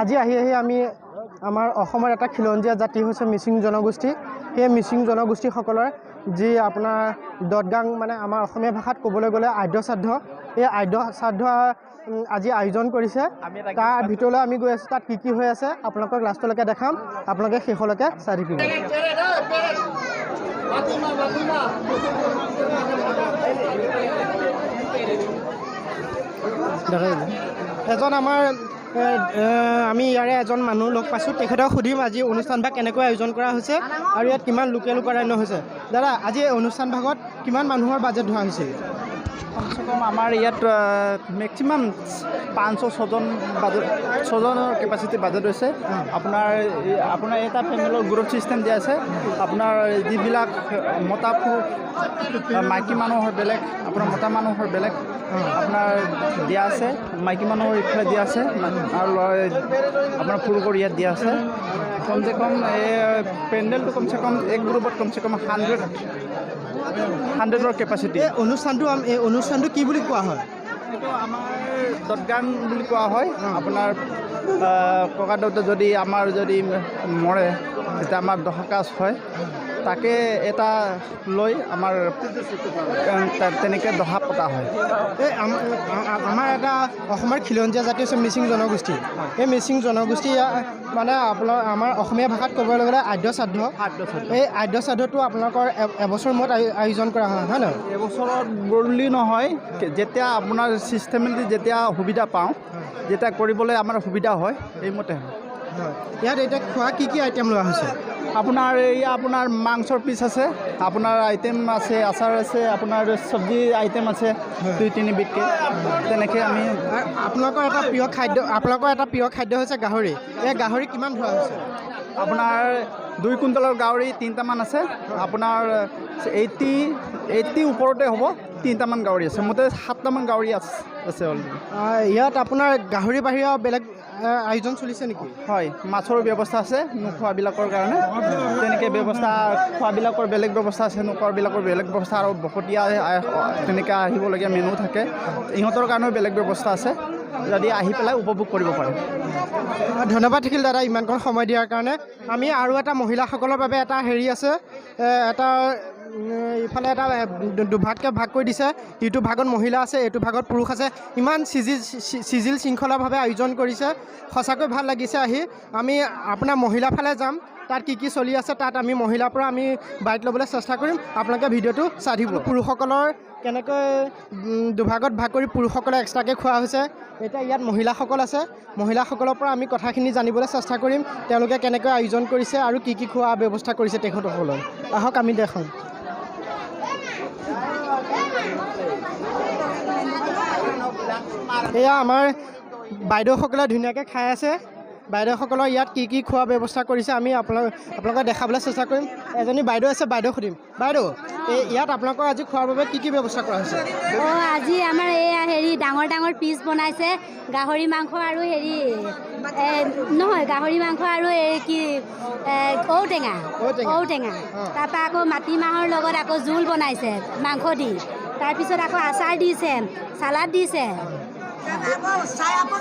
আজি আহি আহি আমি আমাৰ অসমৰ এটা খিলঞ্জীয়া জাতি হৈছে মিচিং জনগোষ্ঠী। সেই মিচিং জনগোষ্ঠীসকলৰ যি আপোনাৰ দদগাং, মানে আমাৰ অসমীয়া ভাষাত ক'বলৈ গ'লে আদ্য শ্ৰাদ্ধ, এই আদ্য শ্ৰাদ্ধ আজি আয়োজন কৰিছে। তাৰ ভিতৰলৈ আমি গৈ আছোঁ, তাত কি কি হৈ আছে আপোনালোকক লাষ্টলৈকে দেখাম, আপোনালোকে শেষলৈকে চাই থাকিব। এজন আমাৰ আমি ইয়াৰে এজন মানুহ লগ পাইছোঁ, তেখেতক সুধিম আজি অনুষ্ঠানভাগ কেনেকৈ আয়োজন কৰা হৈছে আৰু ইয়াত কিমান লোকে লোকাৰণ্য হৈছে। দাদা, আজি এই অনুষ্ঠানভাগত কিমান মানুহৰ বাজেট ধৰা হৈছিল? কমচে কম আমাৰ ইয়াত মেক্সিমাম 500-6জন বাজেট, 6জনৰ কেপাচিটি বাজেট হৈছে। আপোনাৰ আপোনাৰ এটা ফেমিলিৰ গ্ৰুপ ছিষ্টেম দিয়া আছে। আপোনাৰ যিবিলাক মতা পুৰুষ, মাইকী মানুহৰ বেলেগ, আপোনাৰ মতা মানুহৰ বেলেগ আপোনাৰ দিয়া আছে, মাইকী মানুহৰ ইফালে দিয়া আছে আৰু আপোনাৰ পুৰুষৰ ইয়াত দিয়া আছে। কমচে কম এই পেণ্ডেলটো কমচে কম এক গ্ৰুপত কমচে কম 100ৰ কেপাচিটি। এই অনুষ্ঠানটো কি বুলি কোৱা হয়? এইটো আমাৰ দদগাং বুলি কোৱা হয়। আপোনাৰ ককা দেউতা যদি আমাৰ যদি মৰে তেতিয়া আমাৰ দহা কাজ হয়, তাকে এটা লৈ আমাৰ তেনেকৈ দহা পতা হয়। এই আমাৰ এটা অসমৰ খিলঞ্জীয়া জাতি হৈছে মিচিং জনগোষ্ঠী। এই মিচিং জনগোষ্ঠী মানে আপোনাৰ আমাৰ অসমীয়া ভাষাত ক'বলৈ গ'লে আদ্য শ্ৰাদ্ধ। এই আদ্য শ্ৰাদ্ধটো আপোনালোকৰ এবছৰ মূৰত আয়োজন কৰা হয়, হয় নহয়? এবছৰত বুলি নহয়, যেতিয়া আপোনাৰ ছিষ্টেমেটিক যেতিয়া সুবিধা পাওঁ, যেতিয়া কৰিবলৈ আমাৰ সুবিধা হয় সেইমতে হয়। ইয়াত এতিয়া খোৱা কি কি আইটেম লোৱা হৈছে? আপোনাৰ এই আপোনাৰ মাংসৰ পিচ আছে, আপোনাৰ আইটেম আছে, আচাৰ আছে, আপোনাৰ চব্জি আইটেম আছে 2-3 বিধকৈ তেনেকৈ আমি। আপোনালোকৰ এটা প্ৰিয় খাদ্য, আপোনালোকৰ এটা প্ৰিয় খাদ্য হৈছে গাহৰি। এই গাহৰি কিমান ধৰা হৈছে? আপোনাৰ 2 কুইণ্টেলৰ গাহৰি 3টামান আছে। আপোনাৰ 80 ওপৰতে হ'ব, 3টামান গাহৰি আছে, মুঠতে 7টামান গাহৰি আছে অলৰেডি। ইয়াত আপোনাৰ গাহৰি বাহিৰেও বেলেগ আয়োজন চলিছে নেকি? হয়, মাছৰো ব্যৱস্থা আছে নোখোৱাবিলাকৰ কাৰণে, তেনেকৈ ব্যৱস্থা, খোৱাবিলাকৰ বেলেগ ব্যৱস্থা আছে, নোখোৱাবিলাকৰ বেলেগ ব্যৱস্থা, আৰু বকতীয়া তেনেকৈ আহিবলগীয়া মেনু থাকে, ইহঁতৰ কাৰণেও বেলেগ ব্যৱস্থা আছে, যদি আহি পেলাই উপভোগ কৰিব পাৰে। ধন্যবাদ থাকিল দাদা ইমানকণ সময় দিয়াৰ কাৰণে। আমি আৰু এটা মহিলাসকলৰ বাবে এটা হেৰি আছে, এটা ইফালে এটা দুভাগকৈ ভাগ কৰি দিছে, ইটো ভাগত মহিলা আছে, এইটো ভাগত পুৰুষ আছে। ইমান চিজিল শৃংখলাভাৱে আয়োজন কৰিছে, সঁচাকৈ ভাল লাগিছে আহি। আমি আপোনাৰ মহিলা ফালে যাম, তাত কি কি চলি আছে তাত আমি মহিলাৰ পৰা আমি বাইট ল'বলৈ চেষ্টা কৰিম। আপোনালোকে ভিডিঅ'টো চাই থাকিব। পুৰুষসকলৰ কেনেকৈ দুভাগত ভাগ কৰি পুৰুষসকলে এক্সট্ৰাকৈ খোৱা হৈছে। এতিয়া ইয়াত মহিলাসকল আছে, মহিলাসকলৰ পৰা আমি কথাখিনি জানিবলৈ চেষ্টা কৰিম, তেওঁলোকে কেনেকৈ আয়োজন কৰিছে আৰু কি কি খোৱা ব্যৱস্থা কৰিছে তেখেতসকলৰ। আহক আমি দেখাওঁ। এয়া আমাৰ বাইদেউসকলে ধুনীয়াকৈ খাই আছে। বাইদেউসকলৰ ইয়াত কি কি খোৱা ব্যৱস্থা কৰিছে আমি আপোনালোকক দেখাবলৈ চেষ্টা কৰিম। এজনী বাইদেউ আছে, বাইদেউ সুধিম। বাইদেউ, এই ইয়াত আপোনালোকৰ আজি খোৱাৰ বাবে কি কি ব্যৱস্থা কৰা হৈছে? অঁ, আজি আমাৰ এয়া হেৰি ডাঙৰ ডাঙৰ পিচ বনাইছে, গাহৰি মাংস আৰু হেৰি নহয় গাহৰি মাংস আৰু এই কি ঔটেঙা, ঔটেঙা, তাৰপৰা আকৌ মাটিমাহৰ লগত আকৌ জোল বনাইছে মাংস দি, তাৰপিছত আকৌ আচাৰ দিছে, চালাড দিছে, চাই আপোং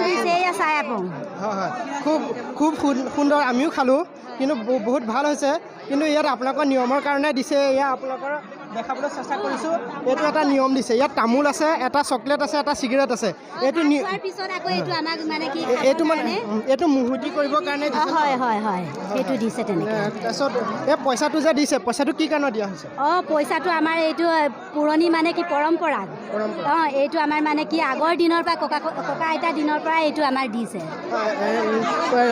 দিছে, এয়া চাই আপোং। হয় হয়, খুব খুব সুন্দৰ। আমিও খালোঁ, কিন্তু বহুত ভাল হৈছে। কিন্তু ইয়াত আপোনালোকৰ নিয়মৰ কাৰণে দিছে, এয়া আপোনালোকৰ দেখাবলৈ চেষ্টা কৰিছোঁ। এইটো এটা নিয়ম দিছে, ইয়াত তামোল আছে, এটা চকলেট আছে, এটা চিগাৰেট আছে। এইটো এইটো মানে এইটো মুহুৰ্তি কৰিবৰ কাৰণে দিছে। হয় হয় হয়, সেইটো দিছে তেনেকৈ। তাৰপিছত এই পইচাটো যে দিছে, পইচাটো কি কাৰণত দিয়া হৈছে? অঁ, পইচাটো আমাৰ এইটো পুৰণি মানে কি পৰম্পৰা। অঁ, এইটো আমাৰ মানে কি আগৰ দিনৰ পৰা ককা ককা আইতাৰ দিনৰ পৰা এইটো আমাৰ দিছে।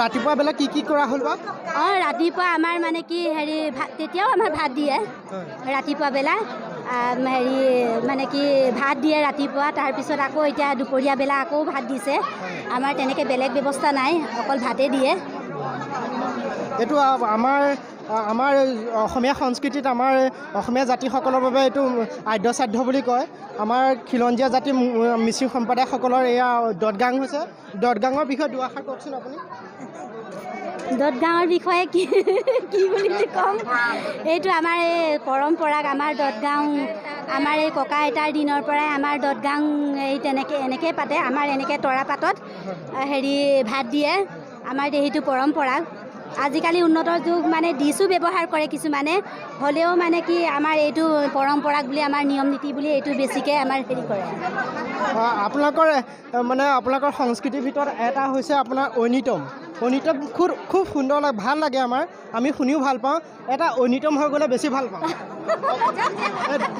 ৰাতিপুৱা বেলা কি কি কৰা হ'ল বা? অঁ, ৰাতিপুৱা আমাৰ মানে কি হেৰি তেতিয়াও আমাৰ ভাত দিয়ে ৰাতিপুৱা বেলা, হেৰি মানে কি ভাত দিয়ে ৰাতিপুৱা, তাৰপিছত আকৌ এতিয়া দুপৰীয়া বেলা আকৌ ভাত দিছে। আমাৰ তেনেকৈ বেলেগ ব্যৱস্থা নাই, অকল ভাতেই দিয়ে। এইটো আমাৰ আমাৰ অসমীয়া সংস্কৃতিত আমাৰ অসমীয়া জাতিসকলৰ বাবে এইটো আদ্য শ্ৰাদ্ধ বুলি কয়। আমাৰ খিলঞ্জীয়া জাতি মিচিং সম্প্ৰদায়সকলৰ এয়া দদগাং হৈছে। দদগাঙৰ বিষয়ে দুআষাৰ কওকচোন আপুনি। দদগাঁৱৰ বিষয়ে কি কি বুলি ক'ম, এইটো আমাৰ এই পৰম্পৰা। আমাৰ দদগাঁও আমাৰ এই ককা আইতাৰ দিনৰ পৰাই আমাৰ দদগাং এই তেনেকৈ এনেকৈ পাতে। আমাৰ এনেকৈ তৰাপাতত হেৰি ভাত দিয়ে। আমাৰ সেইটো পৰম্পৰা। আজিকালি উন্নত যুগ, মানে ডিছো ব্যৱহাৰ কৰে কিছুমানে, হ'লেও মানে কি আমাৰ এইটো পৰম্পৰাক বুলি, আমাৰ নিয়ম নীতি বুলি এইটো বেছিকৈ আমাৰ হেৰি কৰে। আপোনালোকৰ মানে আপোনালোকৰ সংস্কৃতিৰ ভিতৰত এটা হৈছে আপোনাৰ ঐনিতম। ঐনিতম খুব খুব সুন্দৰ লাগে, ভাল লাগে আমাৰ, আমি শুনিও ভাল পাওঁ। এটা ঐনিতম হৈ গ'লে বেছি ভাল পাওঁ।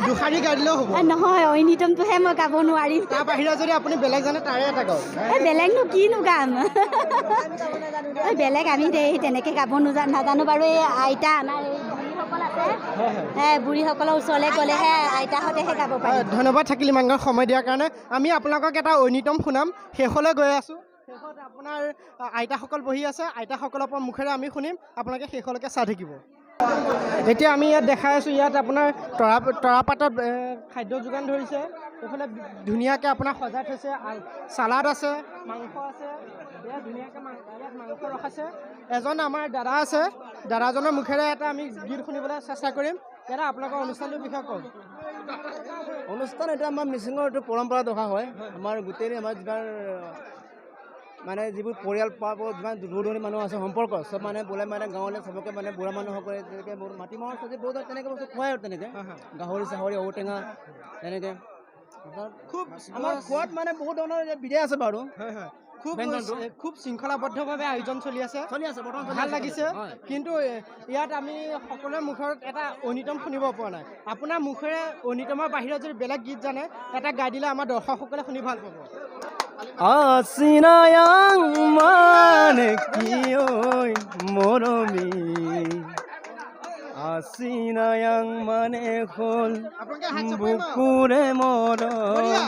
দুষাৰি গাই দিলেও হ'ব। নহয়, ঐনিতমটোহে মই গাব নোৱাৰিম। তাৰ বাহিৰে যদি আপুনি বেলেগ জানে তাৰে এটা গাওক। এই বেলেগনো কিনো গাম? এই বেলেগ আমি তেনেকৈ গাব নাজানো বাৰু। এই আইতা আমাৰ এই বুঢ়ীসকল আছে, এই বুঢ়ীসকলৰ ওচৰলৈ গ'লেহে আইতাহঁতেহে গাব পাৰিব। ধন্যবাদ থাকিল ইমানকণ সময় দিয়াৰ কাৰণে। আমি আপোনালোকক এটা ঐনিতম শুনাম। শেষলৈ গৈ আছোঁ, শেষত আপোনাৰ আইতাসকল বহি আছে, আইতাসকলৰ পৰা মুখেৰে আমি শুনিম। আপোনালোকে শেষলৈকে চাই থাকিব। এতিয়া আমি ইয়াত দেখাই আছোঁ, ইয়াত আপোনাৰ তৰাপাতত খাদ্য যোগান ধৰিছে। এইফালে ধুনীয়াকৈ আপোনাৰ সজাই থৈছে, চালাড আছে, মাংস আছে, ইয়াত ধুনীয়াকৈ ইয়াত মাংস ৰখাইছে। এজন আমাৰ দাদা আছে, দাদাজনৰ মুখেৰে এটা আমি গীত শুনিবলৈ চেষ্টা কৰিম। দাদা, আপোনালোকৰ অনুষ্ঠানটোৰ বিষয়ে কওক। অনুষ্ঠান এইটো আমাৰ মিচিঙৰ এইটো পৰম্পৰা ৰখা হয়। আমাৰ গোটেই আমাৰ যিমান মানে যিবোৰ পৰিয়াল পাব, যিমান দূৰ দূৰণি মানুহ আছে, সম্পৰ্ক চব মানে বোলে মানে গাঁৱলৈ চবকে মানে বুঢ়া মানুহসকলে তেনেকৈ বহুত মাটিমাহৰ চব্জি বহুত তেনেকৈ বস্তু খুৱায় আৰু তেনেকৈ গাহৰি চাহৰি ঔটেঙা তেনেকৈ খুব আমাৰ খোৱাত মানে বহুত ধৰণৰ বিধে আছে বাৰু। হয় হয়, খুব ব্যঞ্জনটো। খুব শৃংখলাবদ্ধভাৱে আয়োজন চলি আছে। চলি আছে বৰ্তমান, চলি ভাল আছে। লাগিছে। হয়। কিন্তু ইয়াত আমি সকলোৰে মুখত এটা ঐনিতম শুনিব পৰা নাই। আপোনাৰ মুখেৰে ঐনিতমৰ বাহিৰত যদি বেলেগ গীত জানে এটা গাই দিলে আমাৰ দৰ্শকসকলে শুনি ভাল পাব। আচিনায়াং মানে কি ঐ মৰমী, আচিনায়াং মানে হ'ল আপোনালোকে হাত চাপৰি মাৰক। বুকুৰে মৰম। বঢ়িয়া।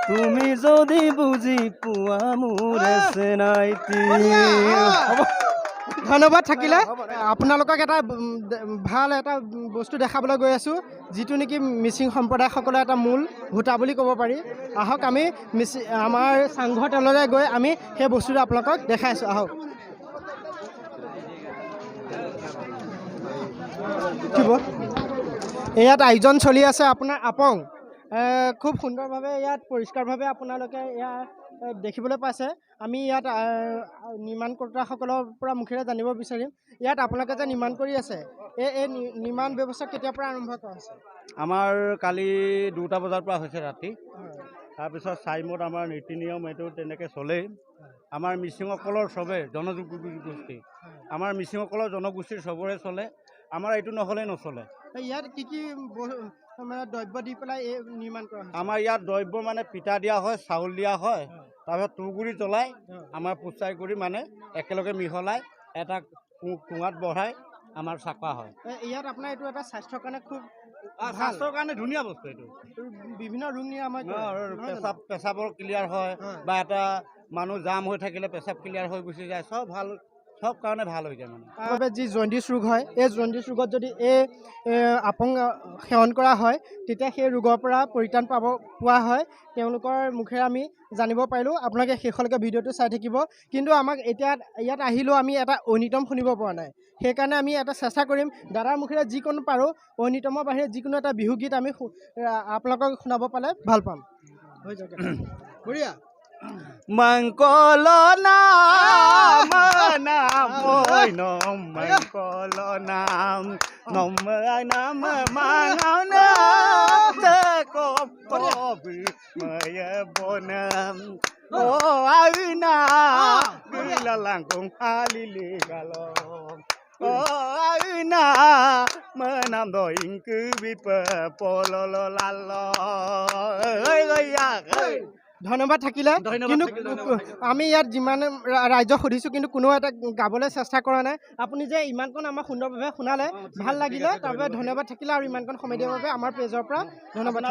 তুমি যদি বুজি পোৱা মোৰ চেনাইটি। বঢ়িয়া, অ। ধন্যবাদ থাকিলে। আপোনালোকক এটা ভাল এটা বস্তু দেখাবলৈ গৈ আছোঁ, যিটো নেকি মিচিং সম্প্ৰদায়সকলৰ এটা মূল হোতা বুলি ক'ব পাৰি। আহক, আমি মিচিং আমাৰ চাংঘৰ তললৈ গৈ আমি সেই বস্তুটো আপোনালোকক দেখাই আছোঁ। আহক। উঠিব। ইয়াত আয়োজন চলি আছে আপোনাৰ আপং। খুব সুন্দৰভাৱে ইয়াত পৰিষ্কাৰভাৱে আপোনালোকে ইয়াত দেখিবলৈ পাইছে। আমি ইয়াত নিৰ্মাণকৰ্তাসকলৰ পৰা মুখেৰে জানিব বিচাৰিম, ইয়াত আপোনালোকে যে নিৰ্মাণ কৰি আছে, এই নিৰ্মাণ ব্যৱস্থা কেতিয়াৰ পৰা আৰম্ভ কৰা হৈছে? আমাৰ কালি 2টা বজাৰ পৰা হৈছে ৰাতি। তাৰপিছত চাইমত আমাৰ নীতি নিয়ম এইটো তেনেকৈ চলেই। আমাৰ মিচিংসকলৰ চবে জনগোষ্ঠী, আমাৰ মিচিংসকলৰ জনগোষ্ঠীৰ চবৰে চলে। আমাৰ এইটো নহ'লে নচলে। ইয়াত কি কি মানে দ্ৰব্য দি পেলাই এই নিৰ্মাণ কৰা হৈছে? আমাৰ ইয়াত দ্ৰব্য মানে পিঠা দিয়া হয়, চাউল দিয়া হয়, তাৰপিছত তুঁহগুড়ি জ্বলাই আমাৰ পুচাই কৰি মানে একেলগে মিহলাই এটা কুঙাত বঢ়াই আমাৰ চাকা হয়। ইয়াত আপোনাৰ এইটো এটা স্বাস্থ্যৰ কাৰণে খুব ভাল। স্বাস্থ্যৰ কাৰণে ধুনীয়া বস্তু এইটো। বিভিন্ন ৰোগ নিৰাময় কৰে, নহয় জানো? পেচাবৰ ক্লিয়াৰ হয়, বা এটা মানুহ জাম হৈ থাকিলে পেচাব ক্লিয়াৰ হৈ গুচি যায়, চব ভাল, চব কাৰণে ভাল হৈ যায় মানে। বাবে যি জণ্ডিছ ৰোগ হয়, এই জণ্ডিছ ৰোগত যদি এই আপং সেৱন কৰা হয় তেতিয়া সেই ৰোগৰ পৰা পৰিত্ৰাণ পোৱা হয়। তেওঁলোকৰ মুখেৰে আমি জানিব পাৰিলোঁ। আপোনালোকে শেষলৈকে ভিডিঅ'টো চাই থাকিব। কিন্তু আমাক এতিয়া ইয়াত আহিলেও আমি এটা ঐনিতম শুনিব পৰা নাই, সেইকাৰণে আমি এটা চেষ্টা কৰিম দাদাৰ মুখেৰে যিকোনো পাৰোঁ ঐনিতমৰ বাহিৰে যিকোনো এটা বিহু গীত আমি আপোনালোকক শুনাব পালে ভাল পাম। হৈ যাওক। বঢ়িয়া। মংকল নাম নাম নম মংকল নাম নম নাম মাঙাও বনাম ও আইনা লালাঙ্গং হালিলি গালং ও আইনা মনাম দইংকু বিপ পলল লাল। ধন্যবাদ থাকিলে। ধন্যবাদ কিন্তু থাকিল, ধন্যবাদ থাকিল। আমি ইয়াত যিমান ৰাইজক সুধিছোঁ কিন্তু কোনো এটা গাবলৈ চেষ্টা কৰা নাই। আপুনি যে ইমানকণ আমাক সুন্দৰভাৱে শুনালে, ঠিক ভাল আছে, ঠিক লাগিলে, আছে, তাৰ বাবে ধন্যবাদ। ধন্যবাদ থাকিলে। আৰু ইমানকণ সময় দিয়াৰ বাবে আমাৰ পেজৰ পৰা ধন্যবাদ।